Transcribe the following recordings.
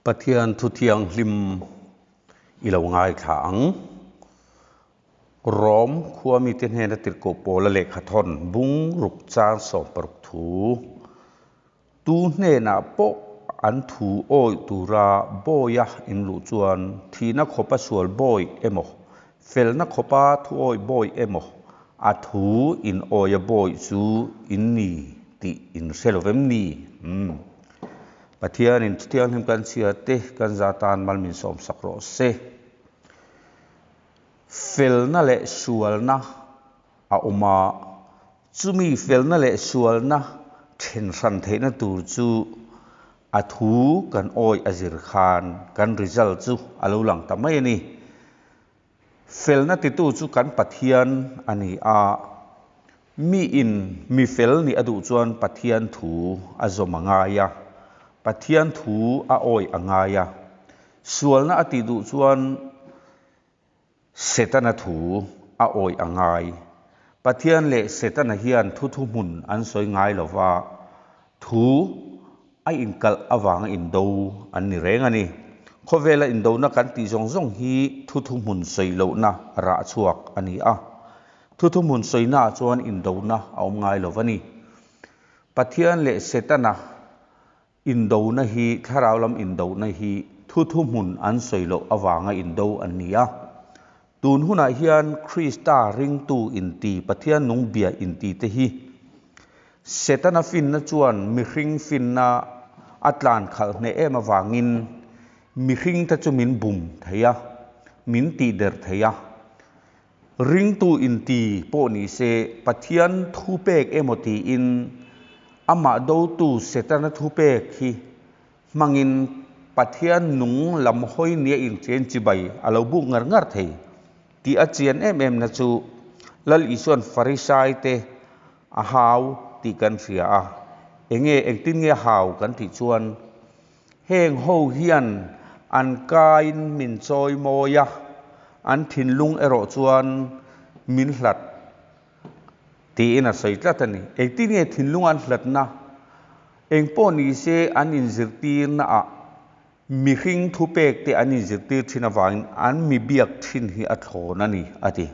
Pathian thu thianghlim i lo ngaithla ang. Rom khua mite hnena tirhkoh pawla lehkha thawn bung ruk chang 60 thu. Tu hnenah pawh an thu awih tura bawia in luh chuan thihna khawpa sual bawi emaw, felna khawpa thu awih bawi emaw a thu in awia bawi chu in ni tih in hre lo vem ni? Umm. Pathianin chutianghlim kan chhia te kan za tan mal min sawmsak rawh se. Felna leh sualna a awm a, chumi felna leh sualna then hran theihna tur chu a thu kan awih a zir khan kan result chu a lo lang ta mai a ni. Felna titu chu kan Pathian a ni a, miin mi fel nih a duh chuan Pathian thu a zawm a ngai a, Pathian thu a awih a ngai a, sualna a tih duh chuan Setana thu a awih a ngai. Pathian leh Setana hian thu thuhmun an sawi ngai lo va, thu a inkalh avanga indo an ni reng a ni. Khawvela indona kan tih zawng zawng hi thu thuhmun sawi lohna rah chhuak a ni a. Thu thuhmun sawinaah chuan indona a awm ngai lo va ni. Pathian leh Setana Indona hi, thlarau lam indona hi thu thuhmun an sawi loh avanga indo an ni a. Tun hunah hian Krista ringtu inti, Pathian nung bia inti te hi Setana finna chuan mihring finna a tlan khalh hneh em avangin mihring te chu min bum thei a, min tihder thei a. Ringtu inti pawh ni se, Pathian thupek emaw tiin amah dotu Setana thupek hi hmangin Pathian nung lam hawi nia inchen chibai a lo buk ngar ngar thei tih a chian em em na chu Lal Isuan Farisai te a hau tih kan hria a. Enge engtin nge hau kan tih chuan Heng ho hian an kaiin min chawi mawi a, an thinlung erawh chuan min hlat tiin a sawi tlat a ni. Engtin nge thinlung an hlatna? Eng pawh ni se an inzirtirna ah mihring thupek te an inzirtir thin avangin an mi biak thin hi a thlawn a ni, a ti.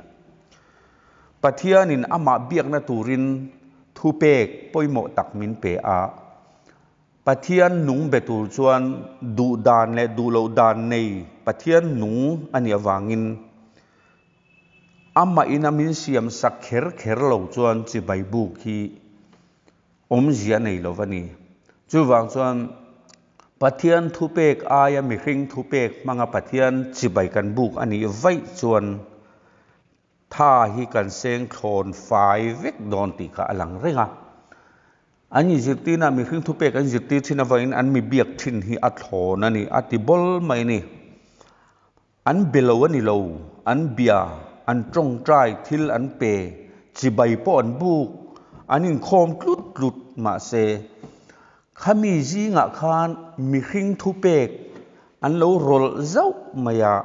Pathianin amah biakna turin thupek pawimawh tak min pe a. Pathian nung be tur chuan duh dan leh duh loh dan nei Pathian nung a nih avangin amah ina min siam sak kher kher lo chuan chibai buk hi awmzia nei lo va ni. Chuvang chuan Pathian thupek aia mihring thupek hmanga Pathian chibai kan buk a nih vaih chuan Tha hi kan seng thlawn fai vek dawn tih kha a lang reng a. An inzirtirna mihring thupek an zirtir thin avangin an mi biak thin hi a thlawn a ni, a ti bawl mai a ni. An be lo a ni lo, an bia, an tawngtai, thil an pe, chibai pawh an buk, an inkhawm tlut tlut mahse khami zingah khan mihring thupek An lo rawlh zauh mai a,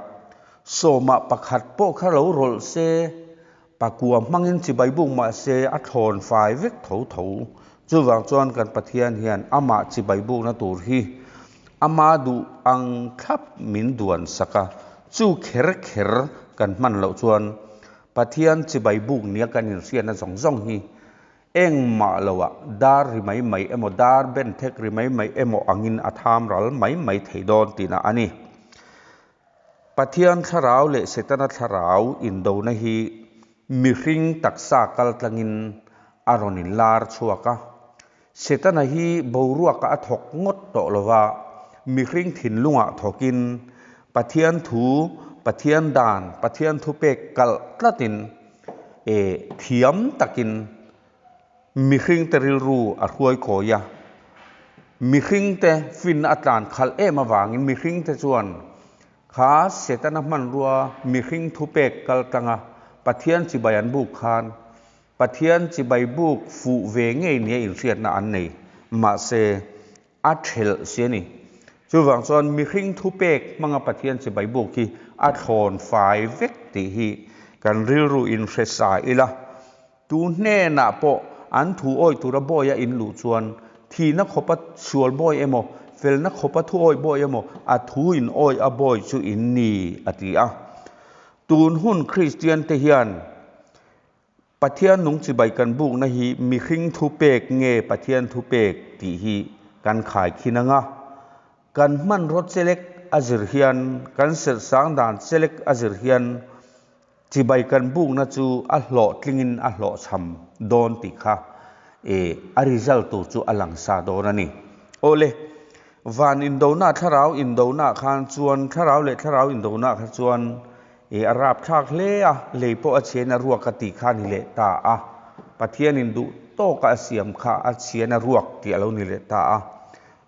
sawmah pakhat pawh kha lo rawlh se, pakua hmangin chibai buk mah se a thlawn fai vek tho tho. Chuvang chuan kan Pathian hian amah chibai bukna tur hi ama duh ang thlap min duan sak a, chu kher kher kan hman loh chuan Pathian chibai buk nia kan inhriatna zawng zawng hi Engmah loah dar ri mai mai emaw dar ben thek ri mai mai emaw angin a tham ral mai mai thei dawn tihna a ni. Pathian thlarau leh Setana thlarau indona hi mihring taksa kal tlangin a rawn inlar chhuak a. Setana hi boruakah a thawk ngawt tawh lova, mihring thinlungah thawkin Pathian thu, Pathian dan, Pathian thupek kalh tlatin E thiam takin mihringte rilru a hruai kawi a, mihringte finna a tlan khalh em avangin mihringte chuan kha Setana hmanrua mihring thupek kal tanga Pathian chibai an buk khan Pathian chibai buk fuh ve ngei nia inhriatna an nei. Mahse, A thelh si a ni. Chuvang chuan mihring thupek hmanga Pathian chibai buk hi a thlawn fai vek tih hi kan rilru in hre sa ila. Tu hnenah pawh an thu awih tura bawi a in luh chuan thihna khawpa sual bawi emaw, felna khawpa thu awih bawi emaw, a thu in awih a bawi chu in ni, a ti a. Tun hun Kristiante hian Pathian nung chibai kan bukna hi mihring thupek nge Pathian thupek tih hi kan khai khin ang a. Kan hmanraw chelek a zir hian, kan serh sang dan chelek a zir hian chibai kan bukna chu a hlawhtlingin a hlawhchham dawn tih kha e a result tur chu a lang sa dawn a ni. Awle, van indona thlarau indona khan chuan thlarau leh thlarau indona kha chuan e a rapthlak hle a, lei pawh a chhiain a ruak a tih kha a ni leh ta a. Pathianin duh tawka a siam kha a chhiain a ruak tih a lo ni leh ta a.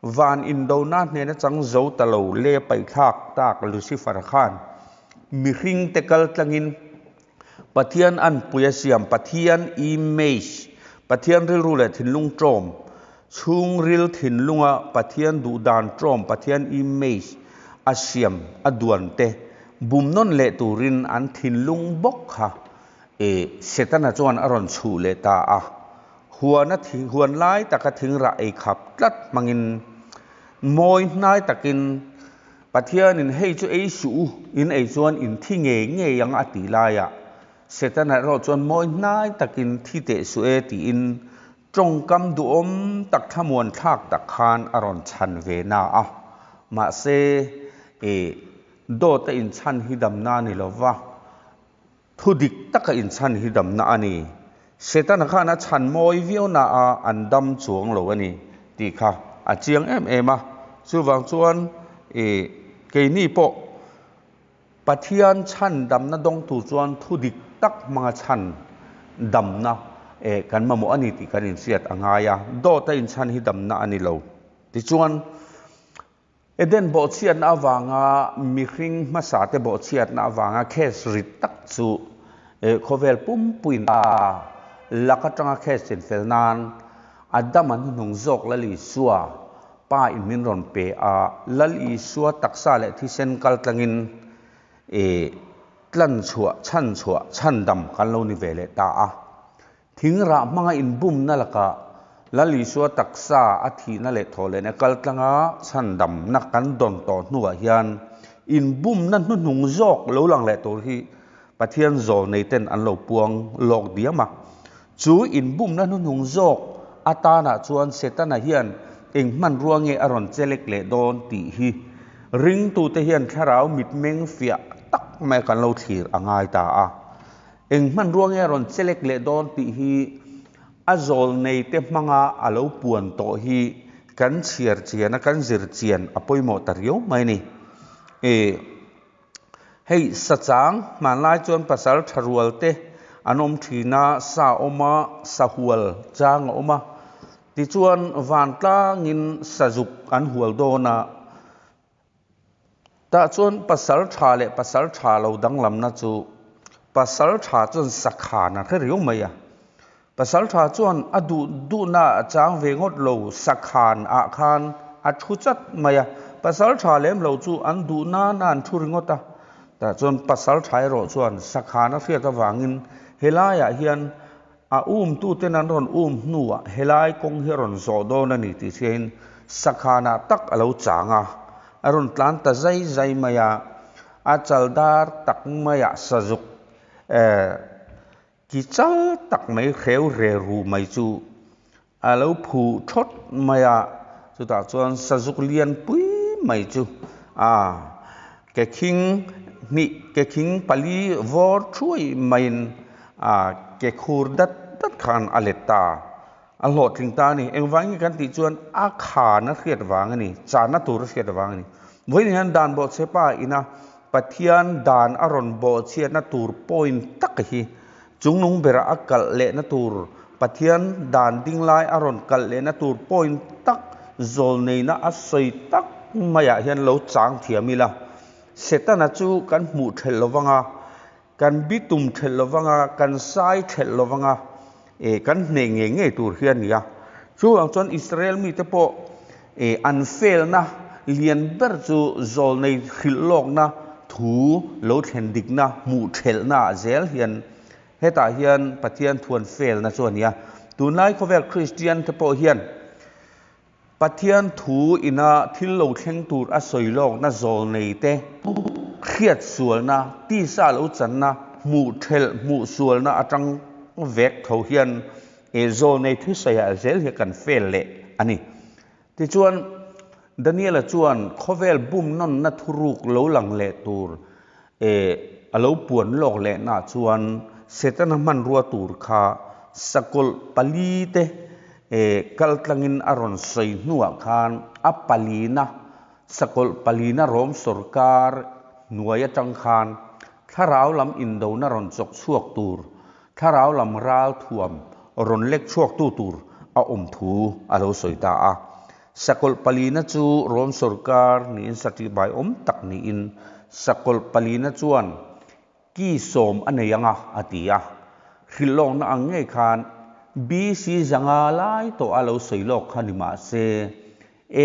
Van indona hnena chang zo ta lo le paihthlak tak Lucifer khan mihringte kal tlangin Pathian anpui a siam, Pathian image, Pathian rilru leh thinlung ṭawm, chhungril thinlunga Pathian duhdan ṭawm, Pathian image a siam a duan te bum nawn leh turin an thinlung bawk kha e Setana chuan a rawn chhuh leh ta a. Huana huan lai taka thingrah ei khap tlat hmangin mawi hnai takin Pathianin hei chu ei suh u, in ei chuan in thi ngei ngei ang a tih laiah Setana erawh chuan mawi hnai takin thi teh suh e tiin tawngkam duhawm tak thlamuan thlak tak khan a rawn chhan ve na a. Mahse, e, dawta inchhan hi damna a ni lova, Thu dik taka inchhan hi damna a ni. Setana khan a chhan mawi viau na a an dam chuang lo a ni tih kha a chiang em em a. Chuvang chuan i keini pawh Pathian chhan damna dawng tur chuan thu dik tak hmanga chhan damna eh kan mamawh a ni tih kan inhriat a ngai a. Dawta inchhan hi damna a ni lo. Tichuan. Eden bawhchhiatna avanga mihring hmasate bawhchhiatna avanga case rit tak chu khawvel pumpuiin a lak atanga case chinfel nan Adama hnuhnung zawk Lal Isua Pa in min rawn pe a, Lal Isua taksa leh thisen kal tlangin tlan chhuah, chhan chhuah, chhandam kan lo ni ve leh ta a. Thing rah hmanga inbumna lakah Lal Isua taksa a thihna leh thawhlehna kal tlanga chhandamna kan dawn tawh hnuah hian inbumna hnuhnung zawk lo lang leh tur hi Pathian zawl neiten an lo puang lawk diam a. Chu inbumna hnuhnung zawk atanah chuan Setana hian eng hmanrua nge a rawn chelek leh dawn tih hi ringtute hian thlarau mitmeng fiah tak mai kan lo thlir a ngai ta a. Eng hmanrua nge a rawn chelek leh dawn tih hi a zawl nei te hmanga a lo puan tawh hi kan chhiar chian a, kan zir chian a pawimawh ta riau mai a ni. E, hei sachang hmanlai chuan pasal tha rual te an awm thin a, sa awm a, sahual chang a awm a, tichuan vantlangin sazuk an hual dawn a, Tah chuan pasal tha leh pasal tha lo danglamna chu pasal tha chuan sakhan a hre riau mai a. Pasal tha chuan a duh duhna a chang ve ngawt lo, sakhan ah khan a thu chat mai a. Pasal tha lem lo chu an duh nana an thu ringawt a. Tah chuan pasal tha erawh chuan sakhan a hriat avangin helaiah hian A umtuten an rawn um hnuah helai kawng hi a rawn zawh dawn a ni tih hriain Sakhanah tak a lo chang a, a rawn tlan ta zai zai mai a, a chal dar tak maiah sazuk eh ki chal tak mai hreu re ru mai chu a lo phu thawt mai a, chutah chuan sazuk lian pui mai chu a ke khing hnih ke khing pali vawr thuai maiin a ke khur dat dat khan a let ta, a hlawhtling ta a ni. Engvangin kan tih chuan a khan a hriat vang a ni, chahna tur a hriat vang a ni. Vawiin hian dan bawhchhepa ina Pathian dan a rawn bawhchhiatna tur point tak hi Chungnung berah a kalh lehna tur, Pathian dan ding lai a rawn kalh lehna tur point tak zawlneina a sawi tak maiah hian lo chang thiam ila. Setana chu kan hmuh thelh lovang a, kan bitum thelh lovang a, kan sai thelh lovang a, eh kan hneh ngei ngei tur hi a ni a. Chuvang chuan Israel mite pawh eh an felna lian ber chu zawlnei hrilh lawkna thu lo thlen dikna hmuh thelhna ah zel hian hetah hian Pathian thuan felna chu a ni a. Tunlai khawvel Kristian te pawh hian. Pathian thu ina thil lo thleng tur a sawi lawkna zawlnei te, hriat sualna, tisa lo channa, hmuh thelh hmuh sualna atang vek tho hian e zawlnei thusawiah zel hi kan fail leh a ni. Tichuan, Daniela chuan khawvel bum nawnna thuruk lo lang leh tur e a lo puan lawk lehnaah chuan Setana hmanrua tur kha sakawlh palite e kaltlangin a rawn sawi hnuah khan a palina, sakawlh palina Rom sawrkar hnuai atang khan thlarau lam indona rawn chawk chhuak tur, thlarau lam ral thuam rawn lek chhuaktu tur a awm thu a lo sawi ta a. Sakawlh palina chu Rom sawrkar niin saṭihbai awm tak niin sakawlh palina chuan ki sawm a nei ang a, a ti a. Hrilh lawkna ang ngei khan BC 500 lai tawh a lo sawi lawk kha ni mah se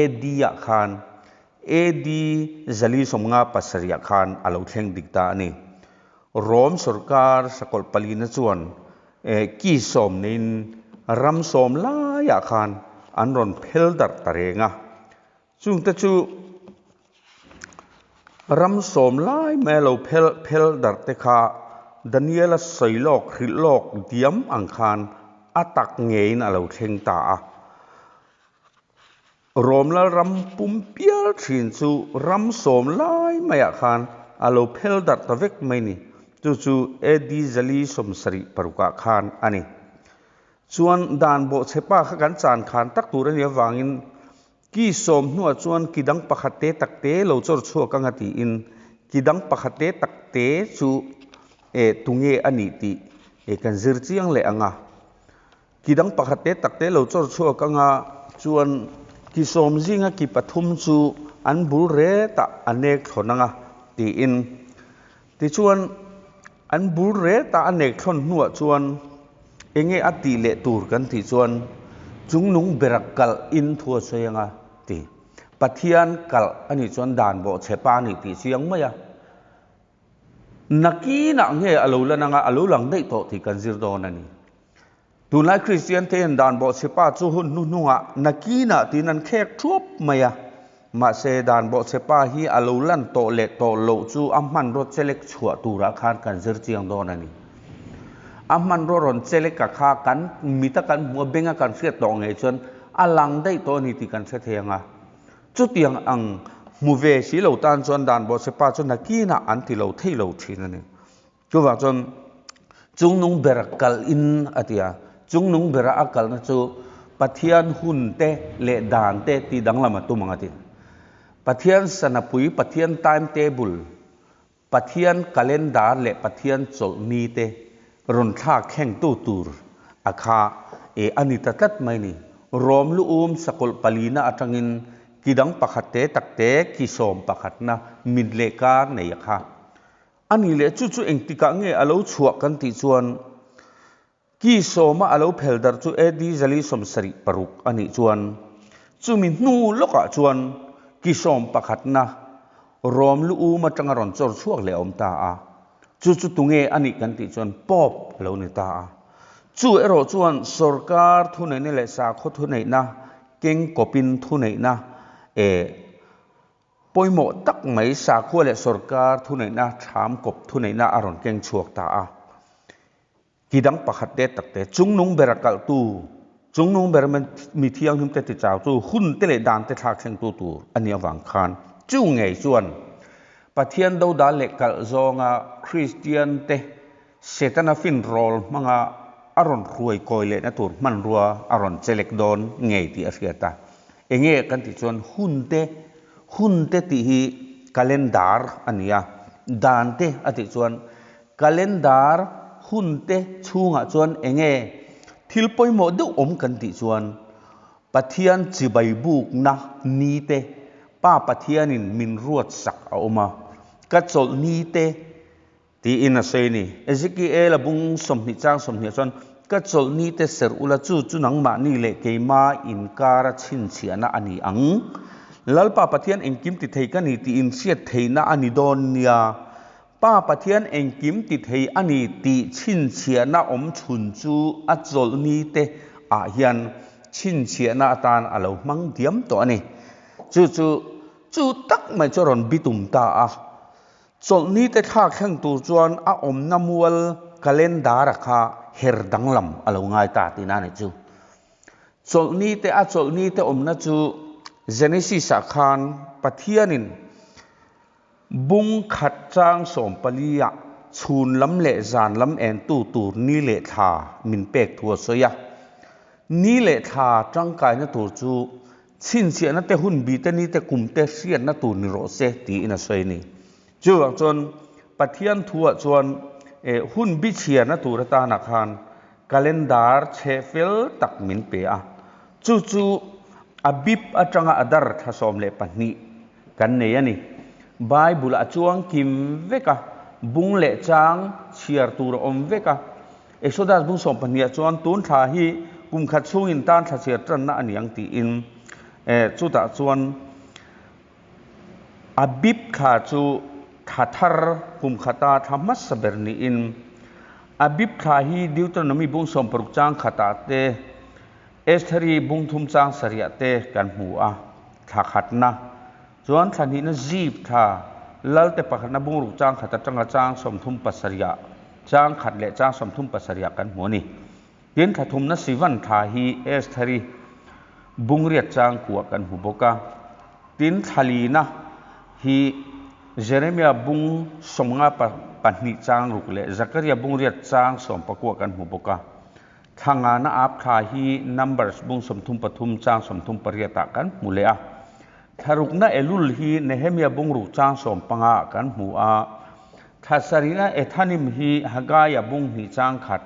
AD ah khan AD 457 ah khan a lo thleng dik ta a ni. Rom sawrkar sakawlh palina chuan Ki sawm neiin ram sawm laiah khan an rawn phel darh ta reng a, chungte chu ram sawm lai mai a lo phel phel darh te kha Daniela sawi lawk hrilh lawk diam ang khan a tak ngeiin a lo thleng ta a. Rawmlal ram pum pial thin chu ram sawm lai maiah khan a lo phel darh ta vek mai ni. Chu chu AD 476 ah khan a ni. Chuan dan bawhchhe pa kha kan chan khan tak tur a nih avangin ki sawm hnuah chuan ki dang pakhat te tak te lo chawr chhuak anga tiin ki dang pakhat te tak te chu eh tunge a nih tih eh kan zir chiang leh ang a. Ki dang pakhat te tak te lo chawr chhuak anga chuan ki sawm zinga ki pathum chu an bul retah a nek thlawn anga tiin. Tichuan an bul retah a nek thlawn hnuah chuan enge a tih leh tur kan tih chuan chungnung bera kalh in thu a sawi anga ti. Pathian kalh a nih chuan dan bawhchhe pa a nih tih chiang mai a. Nakinah nge a lo lan anga a lo lang daih tawh tih kan zir dawn a ni. Tunlai Kristian te hian dan bawhchhepa chu hun hnuhnungah nakinah tiin an khek thuap mai a. Mahse dan bawhchhepa hi a lo lan tawh leh tawh loh chu a hmanraw chelek chhuah turah khan kan zir chiang dawn a ni. A hmanraw rawn cheleka kha kan mita kan hmuh a benga kan hriat tawh ngei chuan a lang daih tawh a ni tih kan hre thei ang a. Chutiang ang hmu ve si lo tan chuan dan bawhchhepa chu nakinah an ti lo thei lo thin a ni. Chuvang chuan chungnung ber kal in a ti a, chungnung bera a kalna chu Pathian hun te leh dan te tih danglam a tum ang a ti. Pathian sanapui, Pathian time table, Pathian calendar leh Pathian chawlhni te rawn thlak thlengtu tur a kha e a ni ta tlat mai ni. Rom lu um sakawlh palina atangin ki dang pakhat te tak te ki sawm pakhatna mit leh kar nei a kha a ni leh chu chu engtikah nge a lo chhuah kan tih chuan Ki sawma a lo phel darh chu AD 476 a nih chuan chumi hnu lawkah chuan ki sawm pakhatna Rom lu um atanga rawn chawr chhuak leh a awm ta a. Chu chu tunge a nih kan tih chuan Pope a lo ni ta a. Chu erawh chuan sawrkar thuneihna leh sakhaw thuneihna keng kawpin thuneihna eh Pawimawh tak mai sakhua leh sawrkar thuneihna thlam kawp thuneihna a rawn keng chhuak ta a. Ki dang pakhat te tak te, chungnung bera kalhtu, chungnung bera mi thianghlim te tichautu, hun te leh dan te thlak thlengtu tur a nih avang khan chu ngei chuan Pathian dodal leh kalh zawnga Kristian te Setana fin rawl hmanga a rawn hruai kawi lehna tur hmanrua a rawn chelek dawn ngei tih a hriat a. Enge kan tih chuan hun te, hun te tih hi calendar a ni a, dan te a tih chuan calendar hun te chhungah chuan enge thil pawimawh deuh awm kan tih chuan Pathian chibai bukna ni te, Pa Pathianin min ruatsak a awm a, ka chawlh ni te, Tiin a sawi a ni. Ezekiel a bung 20 chang 20 ah chuan, Ka chawlhni te serh ula chu chu nangmahni leh keima inkara chhinchhiahna a ni ang. Lalpa Pathian engkim ti thei ka ni tih inhriat theihna a ni dawn nia. Pa Pathian engkim ti thei a ni tih chhinchhiahna awm chhun chu a chawlhni te ah hian. chhinchhiahna atan a lo hmang diam tawh a ni. Chu chu chu tak mai chu a rawn bitum ta a. Chawlhni te thlak thleng tur chuan a awmna mual calendar-a kha her danglam a lo ngai ta tihna a ni chu. Chawlhni te a chawlhni te awmna chu Genesis-ah khan Pathianin bung khat chang 14-ah chhun lam leh zan lam entu tur ni leh thla min pek thu a sawi a. Ni leh thla tangkaina tur chu Chhinchhiahna te hun bi te ni te kum te hriatna tur ni rawh se tiin a sawi a ni. Chuvang chuan Pathian thuah chuan hun bi chhiarna tur atana khan calendar chhe fel tak min pe a. Chu chu a bip atanga a dar thla 12 kan nei a ni. Bible a chuang kim vek a, bung leh chang chhiar tur a awm vek a. Exodus bung 12 ah chuan tun thla hi kum khat chhungin tan thla chhiar tanna a ni ang tiin chutah chuan a bip thla chu thla thar kum khata thla hmasa ber niin a bip thla hi Deuteronomy bung 60 chang khatah te Estheri bung thum chang sarih ah te kan hmu a, thla khatna Chuan thla hnihna zip thla Lalte pakhatna bungruk chang khat atanga chang 37 ah chang khat leh chang 37 ah kan hmu a ni. Tin thla thumna Sivan thla hi Estheri bungriat chang kuah kan hmu bawk a. Tin thla lina hi Jeremia bung 52 chang ruk leh Zakaria bungriat chang 19 kan hmu bawk a. Thla ngana ap thla hi Numbers bung 33 chang 38 ah kan hmu leh a. Thlarukna Elul hi Nehemia bungruk chang 15 ah kan hmu a. Thla sarihna Ethanim hi Hagaia bung hnih chang khat,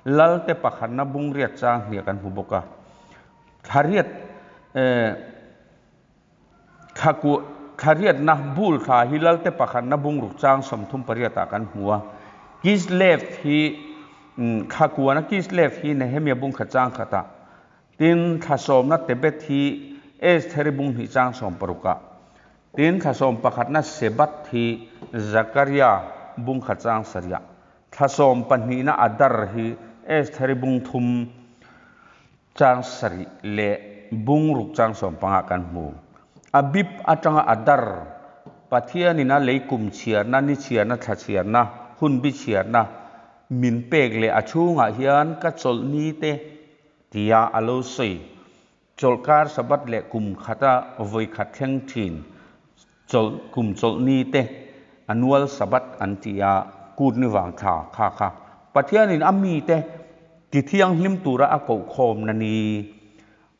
Lalte pakhatna bung riat chang hnih kan hmu bawk a. Thlariat Thlariatna bul thla hi Lalte pakhatna bungruk chang 38 ah kan hmu a. Kislev hi Thlakuana Kislev hi Nehemia bung khat chang khatah Tin, thla sawmna Tebet hi Estheri bung hnih chang 60 ah. Tin, thla 11na Sebat hi Zakaria bung khat chang sarih ah. Thla 12na Adar hi Estheri bung thum chang sarih leh bung ruk chang 15 kan hmu. Abib atanga Adar, Pathianin a lei kum chhiarna, ni chhiarna, thla chhiarna, hun bi chhiarna min pek leh a chhungah hian ka chawlh ni te Tia a lo sawi. Chawlhkar Sabbath leh kum khata vawi khat thleng thin chawlh kum chawlhni te annual Sabbath an ti a, kut ni vang thla kha kha Pathianin a mite ti thianghlim tura a kohkhawmna ni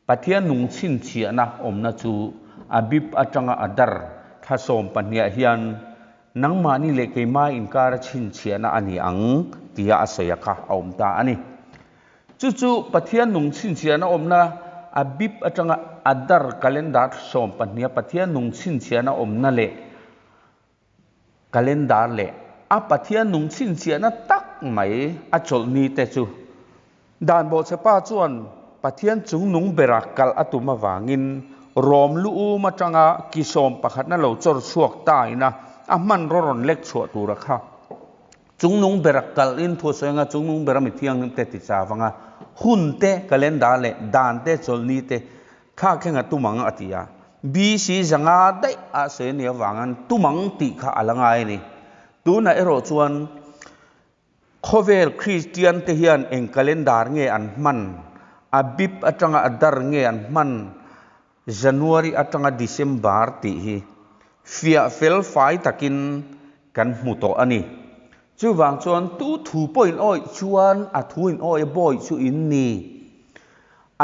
Pathian nung chhinchhiahna awmna chu a bip atanga a dar thla 12 ah hian nangmahni leh keimah inkara chhinchhiahna a ni ang tia a sawi a kha a awm ta a ni. Chu chu Pathian nung chhinchhiahna awmna a bip atanga Adar calendar 12 a Pathian nung chhinchhiahna awmna leh calendar leh a Pathian nung chhinchhiahna tak mai a chawlhni te chu dan bawhchhepa chuan Pathian chung nung bera kal a tum avangin Rom lu um atanga ki 11na lo chawr chhuak ta ina a hmanraw rawn lek chhuah tura kha Chungnung bera kal in thu sawi anga chungnung bera mi thianghlim te ti chav anga hun te, calendar leh dan te, chawlhni te thla khenga tumang a ti a. BC zanga daih a sawi a nih avangan tumang tih kha a la ngai a ni. Tunah erawh chuan khawvel Kristian te hian eng calendar nge an hman, a bip atanga a dar nge an hman, January atanga December tih hi fiah fel fai takin kan hmu tawh a ni. Chuvang chuan tu thu pawh in awih chuan a thu in awih a bawi chu in ni.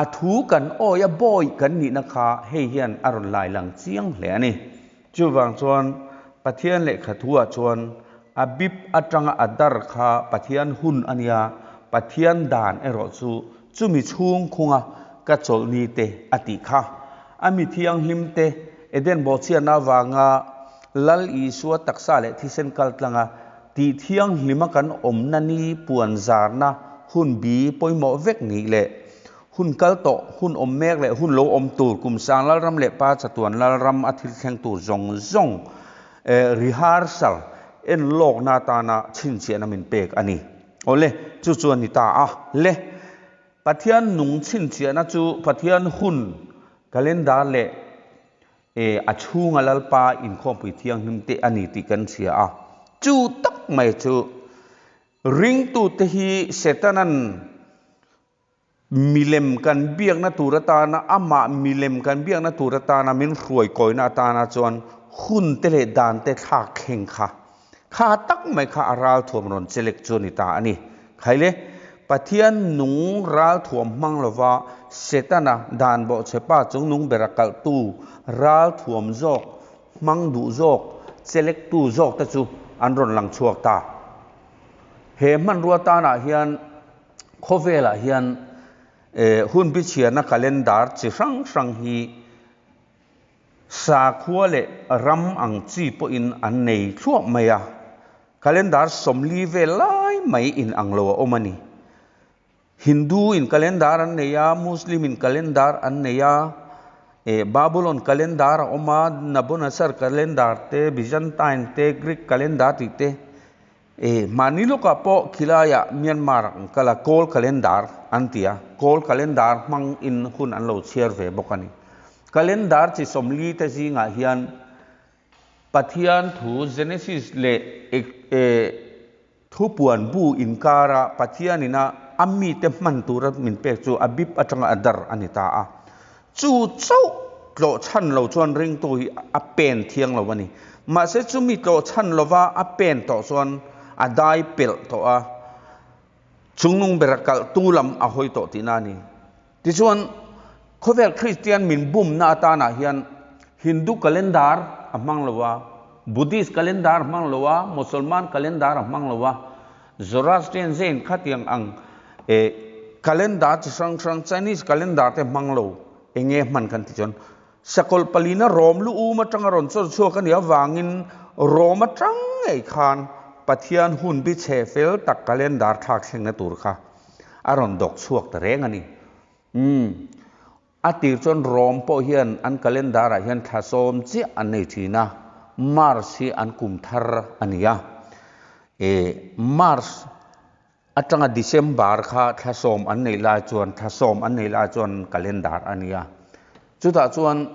A thu kan awih a bawi kan nihna kha hei hian a rawn lai lang chiang hle a ni. Chuvang chuan Pathian lehkha thuah chuan a bip atanga a dar kha Pathian hun a nia, Pathian dan erawh chu chumi chhung khunga ka chawlhni te a tih kha. A mi thianghlim te Eden bawhchhiatna avanga Lal Isua taksa leh thisen kal tlanga tih thianghlima kan awmna ni puan zarna hun bi pawimawh vek nih leh Hun kal tawh, hun awm mek leh hun lo awm tur, kum sang Lalram leh Pa chatuan Lalram a thil thleng tur zawng zawng rehearsal en lawkna atana chhinchhiahna min pek a ni. Awle, chu chu a ni ta a. Le. Pathian nung chhinchhiahna chu Pathian hun, calendar, leh a chhunga Lalpa inkhawmpui thianghlim te a ni tih kan hria a. Chu tak mai chu ringtute hi Setanan Milem kan biakna tur atana, amah milem kan biakna tur atana min hruai kawina atana chuan hun te leh dan te thlak thleng kha, kha tak mai kha a ralthuam rawn chelek chu a ni ta a ni. Khaile, Pathian nung ralthuam hmang lova Setana dan bawhchhepa chungnung bera kalhtu ralthuam zawk, hmang duh zawk, chelektu zawk te chu an rawn lang chhuak ta. He hmanrua tanah hian Khawvelah hian hun bichhiarna calendar chi hrang hrang hi sakhua leh ram ang chi pawhin an nei thluah mai a, calendar 40 vel lai mai in ang lo a awm a ni. Hindu in calendar an nei a, Muslim in calendar an nei a, Babylon calendar a awm a, Nabonassar calendar te, Byzantine te, Greek calendar tih te. E, mahni lawkah pawh khilaiah Myanmar ang kal a, Kawl Calendar an ti a, Kawl Calendar hmang in hun an lo chhiar ve bawk a ni. Calendar chi 40 te zingah hian Pathian thu Genesis leh e, Thupuan bu inkara Pathian ina a mite hman tura min pek chu a bip atanga a dar a ni ta a. Chu chauh tlawh chhan lo chuan ringtu hi a pen thiang lo a ni. Mahse chumi tlawh chhan lova a pen tawh chuan a dai pelh tawh a, chungnung bera kalhtu lam a hawi tawh tihna a ni. Tichuan, khawvel Kristian min bumna atanah hian Hindu calendar a hmang lo a, Buddhist calendar a hmang lo a, Mosolman calendar a hmang lo a, Zoroastrian Jain khatiang ang eh calendar chi hrang hrang Chinese calendar te hmang lo enge hman kan ti chuan Sakawlh palina Rom lu um atanga rawn chawr chhuak a nih avangin Rom atang ngei khan Pathian hun bi chhe fel tak calendar thlak thlengna tur kha a rawn dawk chhuak ta reng a ni. Umm. A tir chuan Rom pawh hian an calendar ah hian thla 10 chiah an nei thin a, March hi an kum thar a ni a. E, March atanga December kha thla 10 an neih lai chuan thla 10 an neih lai chuan calendar a ni a. Chutah chuan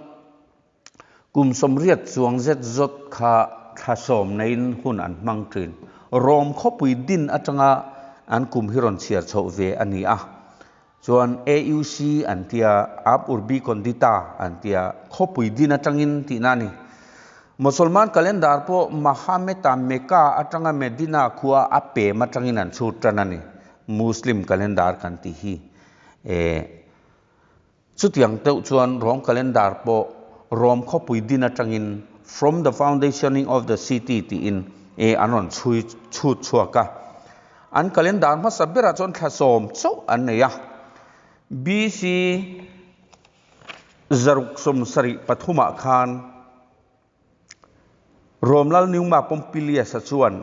Kum 80 chuang zet zawt kha thla 10 neiin hun an hmang thin. Rom khawpui din atanga an kum hi rawn chhiar chhoh ve a ni a. Chuan AUC an tia, Ab Urbi Condita an tia, khawpui din atangin tihna a ni. Mosolman calendar pawh Mahameta Mecca atanga Medina khua a pem atangin an chhut tan a ni. Muslim calendar kan tih hi. Eh. Chutiang deuh chuan Rom calendar pawh Rom khawpui din atangin From the foundationing of the city tiin e an rawn chhui chhut chhuak a. An calendar hmasa berah chuan thla 10 chauh an nei a. BC 673 ah khan Romlal Numa Pompilius-a chuan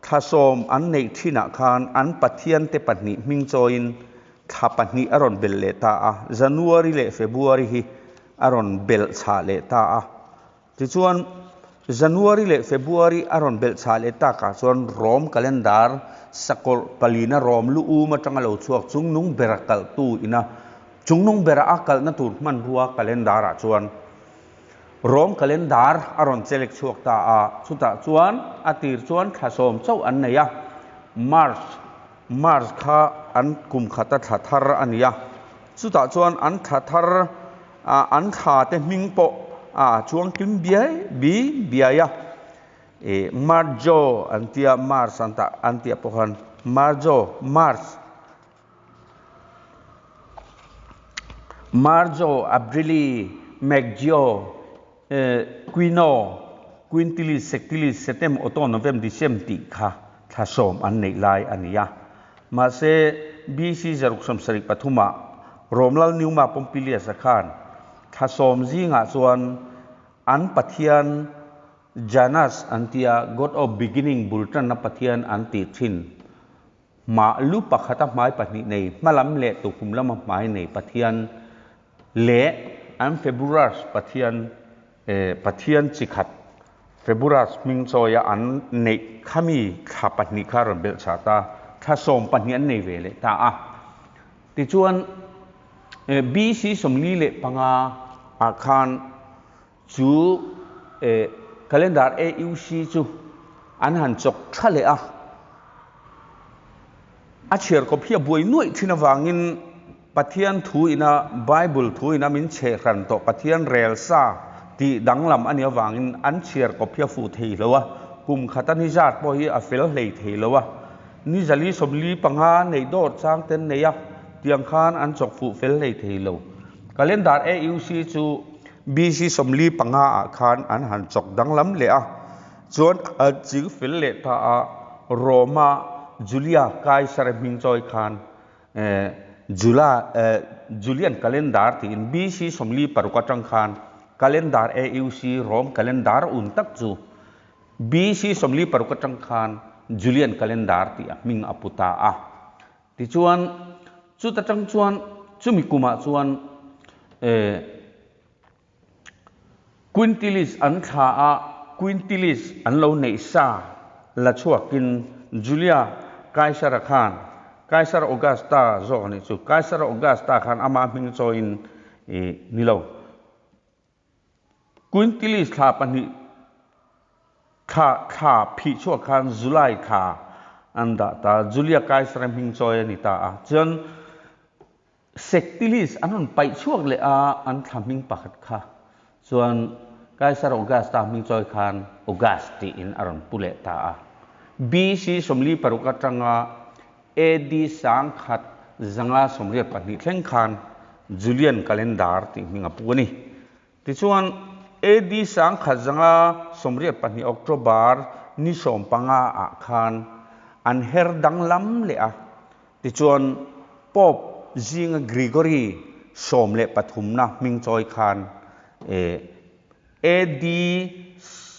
thla 10 an neih thinah khan an pathiante pahnih hming chawiin thla pahnih a rawn belh leh ta a, January leh February hi a rawn belh chhah leh ta a. Tichuan, January leh February a rawn belh chhah leh takah chuan Rom calendar sakawlh palina Rom lu um atanga lo chhuak chungnung bera kalhtu ina chungnung bera a kalhna tur hmanrua calendar-ah chuan Rom calendar a rawn chelek chhuak ta a, chutah chuan a tir chuan thla 10 chauh an nei a, March, March kha an kum khata thla thar a ni a, chutah chuan an thla thar an thla te hming pawh a chuang kim biai bi biai a, ih Marjo an tia March an tah an tih pawh khan Marjo, March. Marzo, Aprili, Maggio, Quino, Quintilis, Sextilis, Setem, Otto, Novem, Decem tih kha thla 10 an neih lai a ni a. Mahse, BC 673 ah Romlal Numa Pompilius-a khan thla 10 zingah chuan an pathian Janus an tia, God of Beginning bul tanna pathian an tih thin Mah lu pakhata hmai pahnih nei, hmalam leh tukhum lama hmai nei Pathian leh an Februars Pathian, Pathian chi khat Februars hming chawia an neih khami thla pahnih kha a rawn belh chah ta, thla 12 an nei ve leh ta a. Tichuan, BC 45 ah khan chu calendar AUC chu an han chawk tha leh a, a chhiar kawp hi a buai nuaih thin avangin Pathian thu ina Bible thu ina min chhe hran tawh Pathian rel sa tih danglam a nih avangin an chhiar kawp hi a fuh thei lo a, kum khata ni zat pawh hi a fel hlei thei lo a. Ni zali 45 neih dawr chang ten nei a, tiang khan an chawk fuh fel hlei thei lo. Calendar AUC chu BC 45 ah khan an han chawk danglam leh a, chuan an ching fel leh ta a, Roma Julia Kaisar hming chawi khan Jula Julian Calendar tiin BC 46 atang khan Calendar AUC Rome Calendar un tak chu BC 46 atang khan Julian Calendar tih a hming a pu ta a. Tichuan, chuta tang chuan chumi kumah chuan Quintilis an thla a, Quintilis an lo neih sa la chhuakin Julia Kaisara khan, Kaisar Augusta zawk a nih chu, Kaisar Augusta khan ama hming chawiin ni lo. Quintilis thla pahnih thla thla phih chhuak khan July thla an dah ta, Julia Kaisara hming chawi a ni ta a. Chuan Sectilis an rawn paih chhuak leh a, an thla hming pakhat kha chuan Kaisar Augusta hming chawi khan August tiin a rawn pu leh ta a. BC 46 atanga AD 1182 thleng khan Julian Calendar tih hming a pu a ni. Tichuan, AD 1182 October ni 15 ah khan an her danglam leh a. Tichuan, Pope zinga Gregory 13 na hming chawi khan AD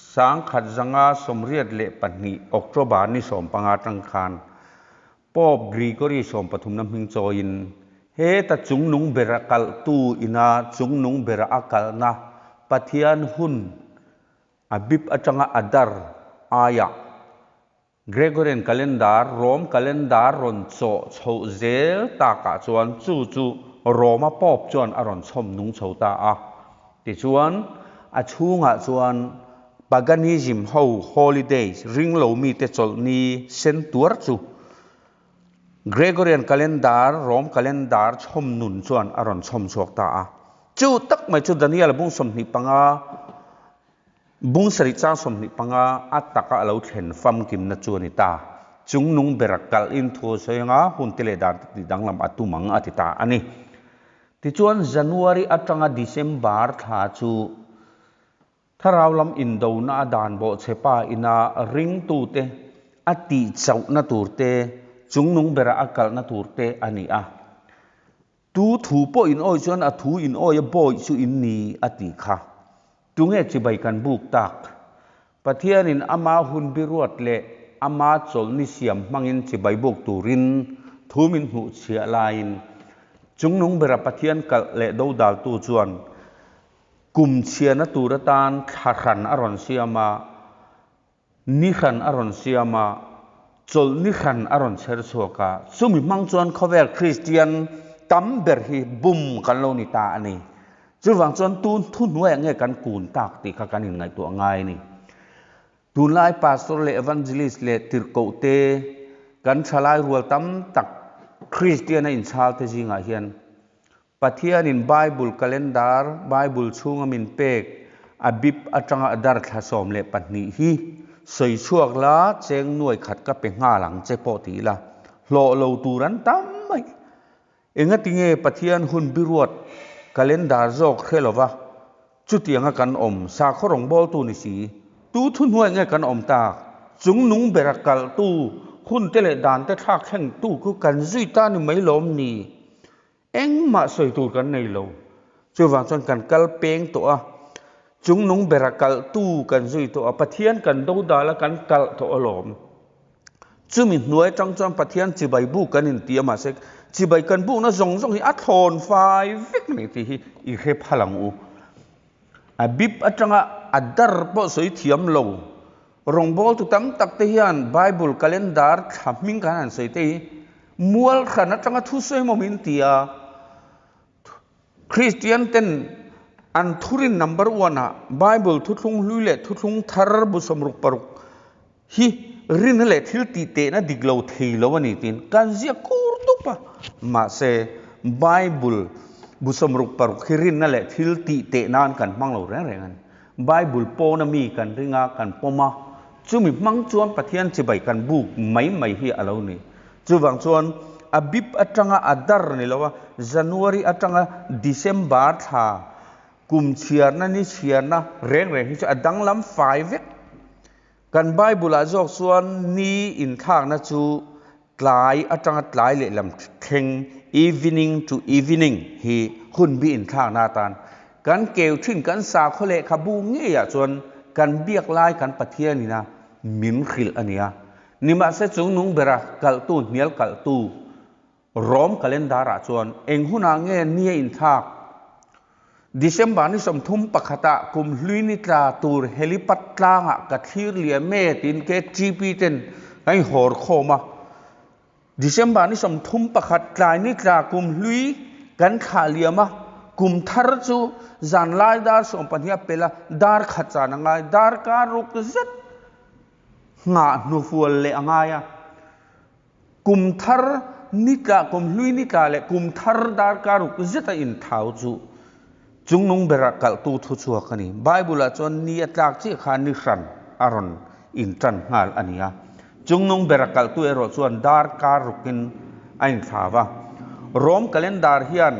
1182 October ni 15 atang khan Pope Gregory 13 na hming chawiin heta chungnung bera kalhtu ina chungnung bera a kalhna Pathian hun a bip atanga a dar aiah Gregorian Calendar, Rome Calendar rawn chawh chhoh zel takah chuan chu chu Roma Pope chuan a rawn chhawm nung chho ta a. Tichuan, a chhungah chuan Paganism ho holidays, ringlo mite chawlhni sen tuar chu Gregorian Calendar, Rome Calendar chhawm nun chuan a rawn chhawm chhuak ta a. Chu tak mai chu Daniel bung 25, Bung sarih chang 25 a taka a lo thlen famkimna chu a ni ta. Chungnung bera kalhin thu a sawi anga hun te leh dan te tih danglam a tum ang a ti ta a ni. Tichuan January atanga December thla chu thlarau lam indona a dan bawhchhe pa ina ringtute a tih chauhna tur te, chungnung bera a kalhna tur te a ni a. Tu thu pawh in awi chuan a thu in awi a bawi chu in ni a tih kha. Tunge chibai kan buk tak? Pathianin ama hun biruat leh ama chawlhni siam hmangin chibai buk turin thu min hmuh chhiah laiin chungnung bera Pathian kalh leh dodaltu chuan kum chhiahna tur atan thla hran a rawn siam a, Ni hran a rawn siam a, chawlh ni hran a rawn chher chhuak a, chumi hmang chuan khawvel Kristian tam ber hi bum kan lo ni ta a ni. Chuvang chuan tun thuhnuaiah nge kan kun tak tih kha kan inngaihtuah ngai a ni. Tunlai Pastor leh Evangelist leh tirhkohte kan thalai rual tam tak Kristian a inchhal te zingah hian Pathianin Bible calendar, Bible chhunga min pek, a bip atanga a dar thla 12 hi sawi chhuak la, cheng nuai khat ka pe nghal ang che pawh ti ila, hlawh lo tur an tam mai. Engati nge Pathian hun biruat calendar zawk hre lova chutianga kan awm, sakhaw rawngbawltu ni si, tu thuhnuai nge kan awm tak, chungnung bera kalhtu, hunte leh dante thlak thlengtu khu kan zui ta ni mai lawm ni? Engmah sawi tur kan nei lo. Chuvang chuan kan kal peng tawh a, chungnung bera kalhtu kan zui tawh a, Pathian kan do dal a, kan kalh tawh alawm. Chumi hnuai atang chuan Pathian chibai buk kan inti a, mahse chibai kan bukna zawng zawng hi a thlawn fai vek mai tih hi i hre phal ang u. A bip atanga a dar pawh sawi thiam lo. Rawngbawltu tam tak te hian Bible calendar thla hming kan han sawi te hi. Mual hran atanga thusawi maw min ti a, Kristian ten an thurin number one ah Bible thuthlung hlui leh thuthlung thar bu 66 hi rinna leh thil tih tehna dik lo thei lo a ni tiin kan ziak kur dup a. Mahse, Bible bu 66 hi rinna leh thil tih teh nan kan hmang lo reng reng a ni. Bible pawna mi kan ring a, kan pawm a, chumi hmang chuan Pathian chibai kan buk mai mai hi a lo ni. Chuvang chuan Abib atanga Adar ni lo a, January atanga December thla kum chhiarna ni chhiarna reng reng hi chu a danglam fai vek. Kan Bible-ah zawk chuan ni inthlakna chu tlai atanga tlai lehlam thleng, evening to evening, hi hun bi inthlakna atan kan keu thin kan sakhaw lehkhabu ngeiah chuan kan biak lai kan Pathianina min hrilh a nia. Nimahse chungnung bera kalhtu hnial kalhtu Rom calendar-ah chuan eng hunah nge ni a inthlak? December ni 31 ah kum hlui ni tla tur helipad tlangah ka thlir liam e tiin KTP ten kan inhawr khawm a. December ni 31 tlai ni tla kum hlui kan thlah liam a, kum thar chu zan lai dar 12 a pel a, dar khat zan a ngai, darkar ruk zet nghah hnufual leh a ngai a. Kum thar ni tla, kum hlui ni tla leh kum thar darkar ruk zeta inthau chu chungnung berah kalhtu thu chhuak a ni. Bible-ah chuan ni a tlak chiah kha ni hran a rawn intan nghal a ni a. Chungnung bera kalhtu erawh chuan darkar rukin a inthlau a. Rome calendar hian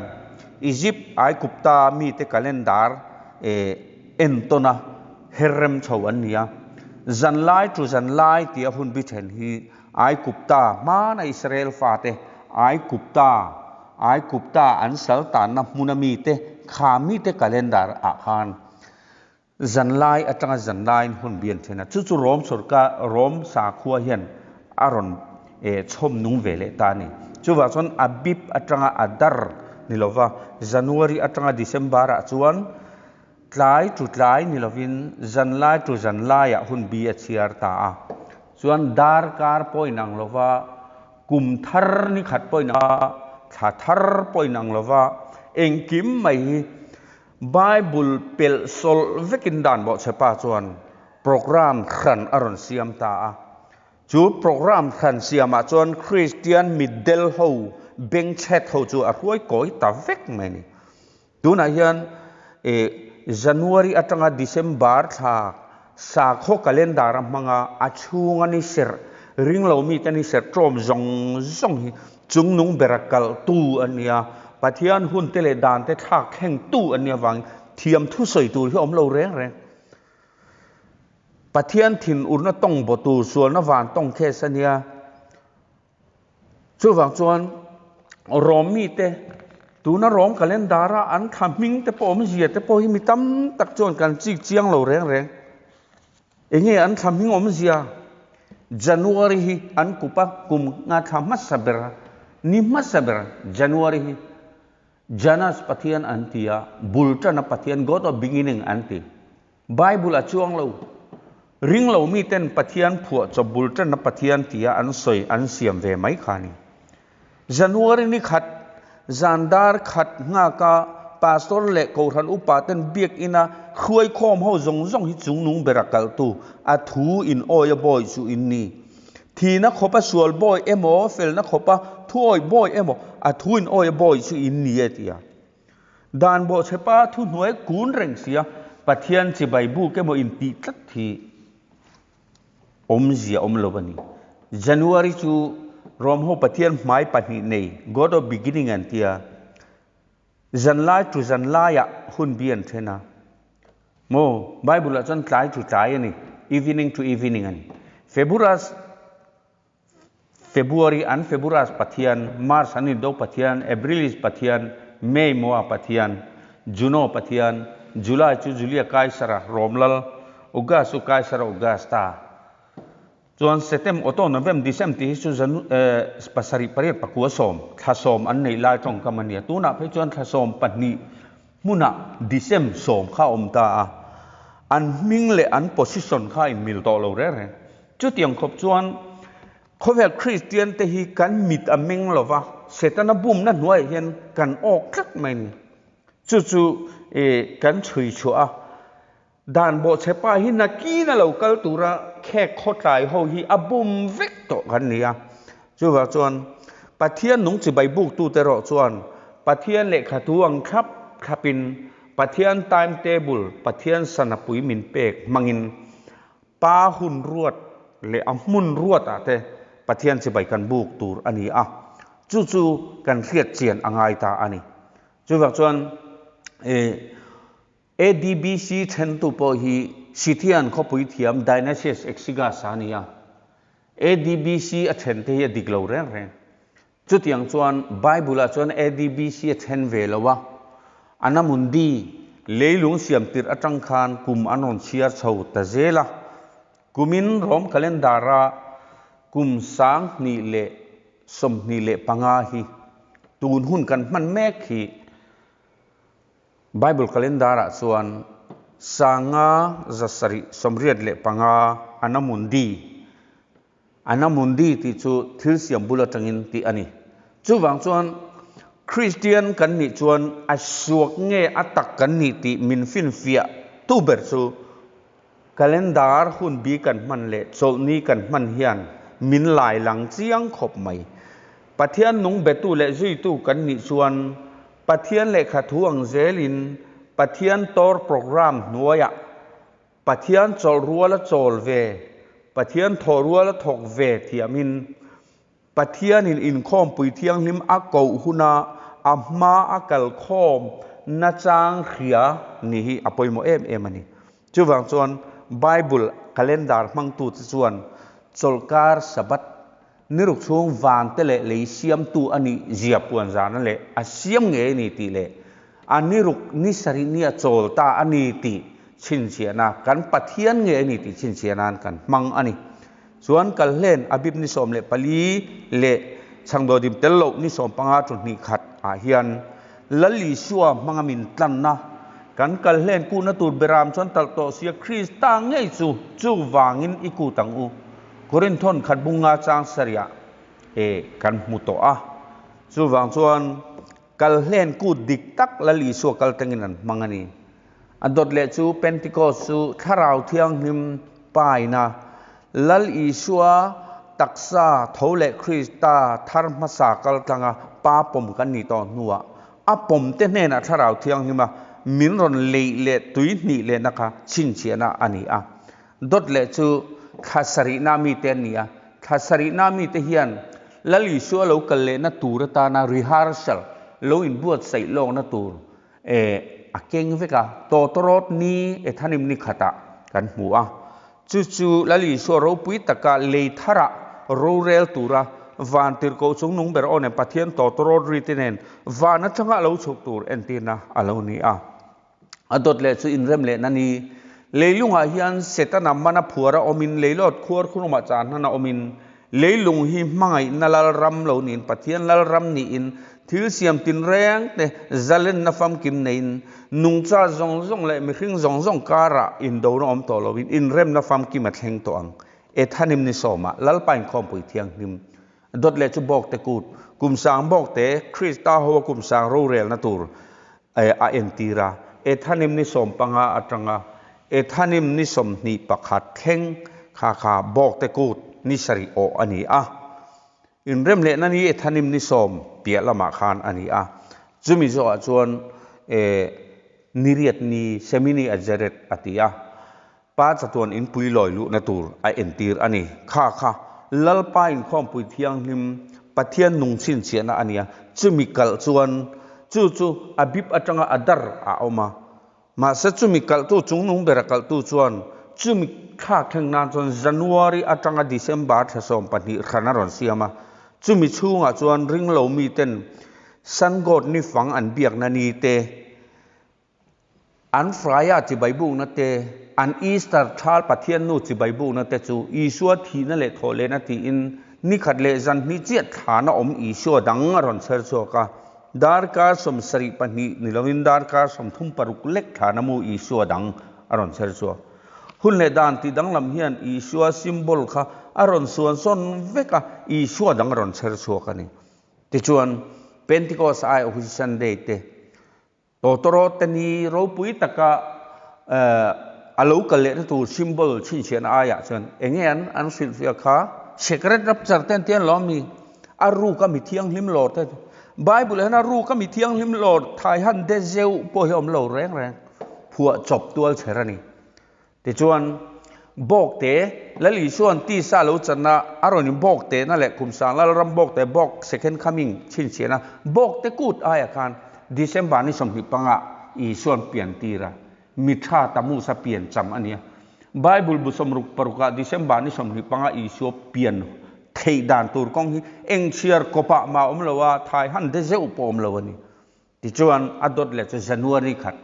Egypt, Aigupta mite calendar entawn a her rem chho an ni a. Zanlai to zanlai tia hun bi then hi Aigupta, hmana Israel fate Aigupta, Aigupta an sal tanna hmuna mite kha mite calendar ah khan zanlai atanga zanlaiin hun bi an then a, chu chu Rom sorkar, Rom sakhua hian a rawn chhawm nung ve leh ta a ni. Chuvang chuan Abib atanga Adar ni lova January atanga December ah chuan Tlai chu tlai ni lovin zanlai chu zanlaiah hun bi a chhiar ta a. Chuan darkar pawh inang lova, kum thar ni khat pawh inang lova, thla thar pawh inang lova, engkim mai hi Bible pelh sawlh vekin dan bawhchhepa chuan program hran a rawn siam ta a. Chu program hran siamah chuan Kristian mitdel ho bengchhet ho chu a hruai kawi ta vek mai a ni. Tunah hian January atanga December thla sakhaw calendar a hmang a, a chhunga ni serh, ringlo mite ni serh tlawm zawng zawng hi chungnung bera kalhtu a nia, Pathian hunte leh dante thlak thlengtu a nia vangin thiam thusawi tur hi a awm lo reng reng. Pathian thinurna tawng bawtu sualna van tawng case a nia. Chuvang chuan Rom mite tuna Rom calendar a an thla hming te pawh awmzia te pawh hi mi tam tak chuan kan chik chiang lo reng reng. Enge an thla hming awmzia? January hi an kup a, kum nga thla hmasa ber, ni hmasa ber January hi Janus Pathian an ti a, bul tana Pathian, God of beginning an ti. Bible a chuang lo. Ring lo miten Pathian phuah chawp bul tanna Pathian tia an sawi an siam ve mai kha a ni. January ni khat zan dar khat nghaka Pastor leh Kohhran upa ten biakina hruaikhawm ho zawng zawng hi chungnung bera kaltu a thu in awi a bawi chu in ni. Thihna khawpa sual bawi emaw felna khawpa thuawi bawi emaw a thu in awi a bawi chu in ni e tia. Dan bawhchhepa thuhnuai kun reng sia Pathian chibai buk emaw intih tlat hi awmzia awm lo a ni. January chu Rom ho Pathian hmai pahnih nei, God of beginning an tia, zanlai tu zanlaiah hun bi an then a. Maw? Bible ah chuan tlai tu tlai a ni, evening to evening a ni. February February an February Pathian, March an Indo Pathian, Aprilis Pathian, May Moa Pathian, Juno Pathian, July chu Julia Kaisara Rom Lal, August chu Kaisara Augusta. Chuan Setem, Auto, Novem, Decem tih hi chu Janu pasarih pariat pakua sawm, thla sawm an neih lai tawngkam a nia. Tunah phei chuan thla sawm pahnih hmunah Decem sawm kha a awm ta a, an hming leh an position kha a inmil tawh lo reng reng. Chutiang khawp chuan. Khawvel Kristian te hi kan mit a meng lo va, Setana bumna hnuaiah hian kan awk tlat mai a ni. Chu chu kan chhui chhuah a, dan bawhchhe pa hi nakin a lo kal tura khek khawtlai ho hi a bum vek tawh kan ni a. Chuvang chuan Pathian nung chibai buktute erawh chuan Pathian lehkhathu ang thlap thlapin Pathian time table, Pathian sanapui min pek hmangin Pa hun ruat leh a hmun ruatah te Pathian chibai kan buk tur a ni a, chu chu kan hriat chian a ngai ta a ni. Chuvang chuan ADBC thentu pawh hi Scythian khawpui thiam Dionysius Exiguus a ni a, ADBC a then te hi a dik lo reng reng. Chutiang chuan Bible-ah chuan ADBC a then ve lo a, Anamundi leilung siam tirh atang khan kum an rawn chhiar chho ta zel a. Kumin Rom calendar-a kum 2025 hi tun hun kan hman mek hi Bible calendar-ah chuan 5785 Anamundi Anamundi tih chu thil siam bul atangin tih a ni. Chuvang chuan Kristian kan nih chuan a suak nge a tak kan nih tih min finfiah tu ber chu calendar hun bi kan hman leh chawlhni kan hman hian min lai lang chiang khawp mai. Pathian nung betu leh zuitu kan nih chuan Pathian lehkha thu ang zelin Pathian tor program hnuaiah Pathian chawlh rual a chawl ve, Pathian thawh rual a thawk ve thiamin, Pathianin inkhawmpui thianghlim a koh huna a hma a kalkhawm nachang hria ni hi a pawimawh em em a ni. Chuvang chuan Bible calendar hmangtute chuan chawlhkar Sabbath Ni ruk chhung van te leh lei siamtu a nih zia puan zana leh a siam ngei a ni tih leh a ni ruk ni sarih ni a chawl ta a ni tih chhinchhiahna kan Pathian ngei a ni tih chhinchhiah nan kan hmang a ni. Chuan Kalhlen Abib ni 14 leh Chhangdawdim tel loh ni 15 chu hnih khat ah hian Lal Isua hmanga min tlanna kan Kalhlen kuhna tur beram chuan talh tawh sia Krista ngei chu chuvangin i kut ang u. Korinthon khat bunga chang sarih ah e kan hmu tawh a, chuvang chuan kal hlen kut dik tak Lal Isua kal tangin an hmang a ni. A dawt leh chu Pentecost chu Thlarau Thianghlim paina Lal Isua taksa tho leh Krista thar hmasa kal tlanga Pa pawm kan nih tawh hnuah a pawm te hnenah Thlarau Thianghlima min rawn leih leh tui hnih lehna kha chhinchhiahna a ni a. Dawt leh chu thla sarihna mite an ni a, thla sarihna mite hian Lal Isua lo kal lehna tur atana rehearsal, lo inbuatsaih lawkna tur, eh, a keng vek a, tawtawrawt ni Ethanim ni khatah kan hmu a. Chu chu Lal Isua ropui taka lei tharah rorel tura vantirhkoh chungnung ber aw nen Pathian tawtawrawt rite nen van atanga lo chhuk tur entirna a lo ni a. A dawt leh chu inrem lehna ni. Leilungah hian Setana mana phuar a awmin leilawt khuar khurumah chan hnan a awmin leilung hi hmangaihna lalram lo niin Pathian lalram niin thil siam tinreng te zalenna famkim neiin nungcha zawng zawng leh mihring zawng zawng karah indona awm tawh loin inremna famkim a thleng tawh ang. Ethanim ni sawmah Lalpa inkhawmpui thianghlim Dawt leh chu bawkte kut, kum sang bawkte, Krista hoa kum sang rorelna tur a entir a. Ethanim ni 15 atanga Ethanim ni 21 thleng kha kha bawkte kut ni sarih awh a ni a. Inrem lehna ni Ethanim ni 10 piah lamah khan a ni a. Chumi zawhah chuan niriat ni Shemini Atzeret a ti a. Pa chatuan inpui lawi luhna tur a entir a ni. Kha kha Lalpa inkhawmpui thianghlim Pathian nung chhinchhiahna a nia, chumi kalh chuan chu chu a bip atanga a dar a awm a. Mahse chumi kalhtu chungnung bera kalhtu chuan chumi thlak thleng nan chuan January atanga December thla 12 hran a rawn siam a. Chumi chhungah chuan ringlo miten Sun God ni fang an biakna ni te, An Fraya chibai bukna te, an Easter thal Pathian nu chibai bukna te chu Isua thihna leh thawh lehna tiin ni khat leh zan hnih chiah thlana awm Isua dang a rawn chher chhuak a. Darkar 72 ni loin darkar 36 lek thlana mu Isua dang a rawn chher chhuak. Hun leh dan tih danglam hian Isua symbol kha a rawn suan sawn vek a, Isua dang a rawn chher chhuak a ni. Tichuan, Pentecost ai Holy Sunday te, Tawtawrawt te ni ropui taka a lo kal lehna tur symbol chhinchhiahna aiah chuan eng nge an an hrilhfiah kha? Secret rapture te an ti alawm mi? A ruk a mi thianghlim lawr te Bible ah hian a ruk a mi thianghlim lawr thai han de zeuh pawh hi a awm lo reng reng phuah chawp tual chher a ni. Tichuan, Bawkte, Lal Isua'n tisa lo channa a rawn in Bawktehna leh Kumsang Lalram Bawkte Bawk Second Coming chhinchhiahna Bawkte kut aia khan December ni 25 Isua'n pian tir a, mi tha Tammuz-a pian cham a nia. Bible bu 66 ah December ni 25 Isua pian theih dan tur kawng hi eng chhiar kawpah mah a awm lo a, thai han de zeuh pawh a awm lo a ni. Tichuan, a dawt leh chu January khat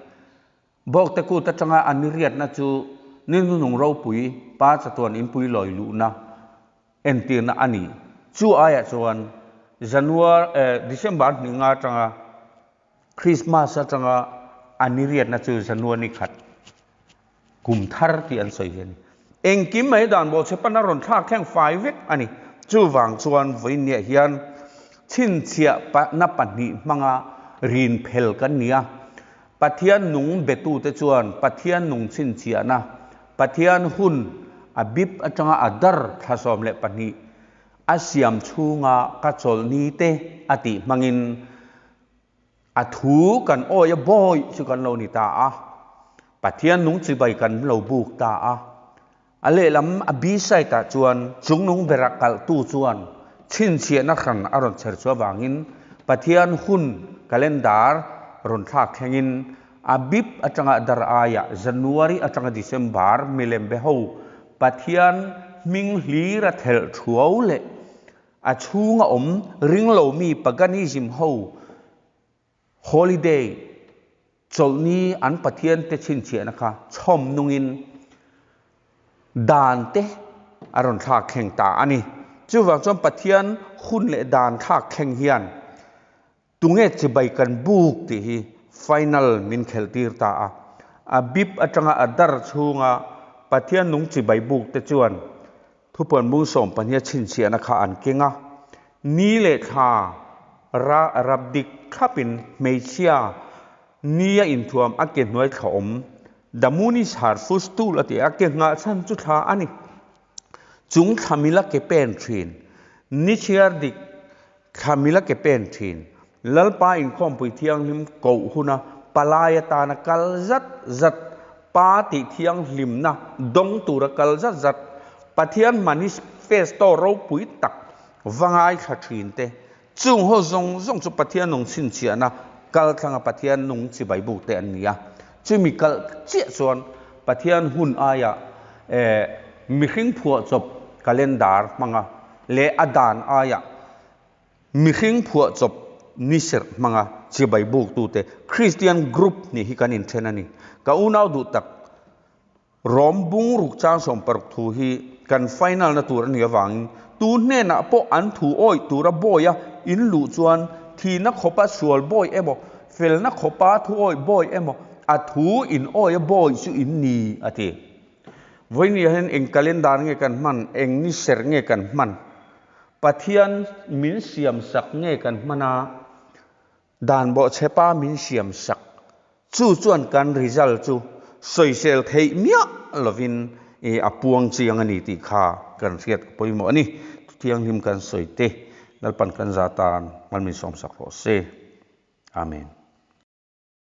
Bawkte kut atanga an riatna chu ni hnunung ropui pa chatuan inpui lawi luhna entirna a ni. Chu aiah chuan Januar eh December hninga atanga Christmas atanga an riatna chu Januar ni khat kum thar tih an sawi hi a ni. Engkim mai dan bawhchhe pana rawn thlak thleng fai vek a ni. Chuvang chuan vawiinniah hian chhinchhiah na pahnih hmanga rin phel kan ni a. Pathian nung betute chuan Pathian nung chhinchhiahna, Pathian hun a bip atanga a dar thla 12 a siam chhunga ka chawlhni te a tih hmangin a thu kan awi a bawi chu kan lo ni ta a, Pathian nung chibai kan lo buk ta a. A lehlam a B side ah chuan chungnung bera kalhtu chuan chhinchhiahna hran a rawn chher chu avangin Pathian hun calendar rawn thlak thlengin a bip atanga dar aiah January atanga December milem be ho Pathian hming hlir a thelh thuau leh a chhunga awm ringlomi paganism ho Holiday, chawlhni an Pathian te chhinchhiahna kha chhawm nungin dan te a rawn thlak thleng ta a ni. Chuvang chuan Pathian hun leh dan thlak thleng hian tunge chibai kan buk tih hi final min khelh tir ta a. A bip atanga a dar chhunga Pathian nung chibai buk te chuan Thupuan bung 12 a chhinchhiahna kha an keng a, ni leh thla ra rap dik thlapin hmeichhia ni a inthuam a ke hnuai thla awm, The moon is her footstool a ti a, ke nghah chhan chu thla a ni. Chung thla mila ke pen thin, ni chhiar dik thla mila ke pen thin, Lalpa inkhawmpui thianghlim koh huna palai atana kal zat zat, Pa tih thianghlimna dawng tura kal zat zat, Pathian manifesto ropui tak va ngaithla thin te, chung ho zawng zawng chu Pathian nung chhinchhiahna kalthlanga Pathian nung chibai buk te an ni a. Chumi kalh chiah chuan Pathian hun aia mihring phuahchawp calendar hmanga leh a dan aia Mihring phuahchawp ni serh hmanga chibai buktute Kristian group nih hi kan inthen a ni. Ka unau duh tak, Rom bung ruk chang 60 thu hi kan final na tur a nih avangin tu hnenah pawh an thu awih tura bawi a in luh chuan thihna khawpa sual bawi emaw, felna khawpa thu awih bawi emaw a thu in awih a bawi chu in ni a ti. Vawinia hian eng calendar nge kan hman, eng ni serh nge kan hman? Pathian min siam sak nge kan hman a, dan bawhchhepa min siam sak chu chuan kan result chu sawisel theih miah lovin a puang chiang a ni tih kha kan hriat a pawimawh a ni. Thuthianghlim kan sawi te Lalpan kan za tan mal min sawmsak rawh se. Amen.